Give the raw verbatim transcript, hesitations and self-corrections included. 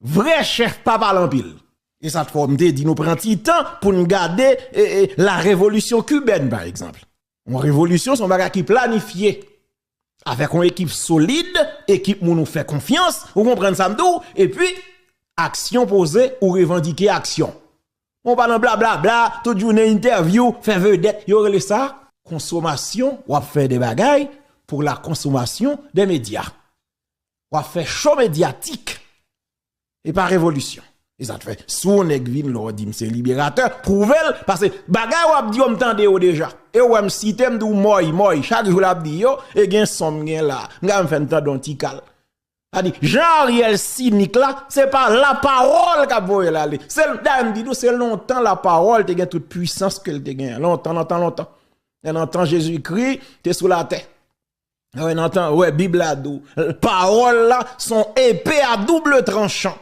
vrè chèf pa pale anpil. E sa t fè m te di nou pran ti tan pou n gade e, e, la révolution cubaine, pa egzanp. Yon revolisyon, se yon bagay ki planifye. Avèk yon ekip solid, ekip moun ou fè konfyans, ou konprann sa m di w, epi aksyon poze, ou revandike aksyon. Ou pa nan blablabla, tout jounen entèvyou, fè vedèt, yo rele sa konsomasyon, w ap fè de bagay pour la consommation des médias. W ap fè cho medyatik. E pa revolisyon. E sa t fè, si yon nèg vin la w di m se liberatè, pwouve l, paske bagay w ap di yo m tande yo deja. E w wè m site m di w mòy, mòy, chak jou l ap di yo, e gen son m gen la. M ka m fè m tande yon ti kal. Sa di, Jean Ariel sinik la, se pa lapawòl k ap voye l ale. Se, dayè m di nou, se lontan lapawòl te gen tout pwisans ke l te gen. Lontan, lontan, lontan. Nan tan Jezikri, te sou latè. Wè, nan tan, wè, Bib la di w, pawòl la, se yon epe a double tranchan.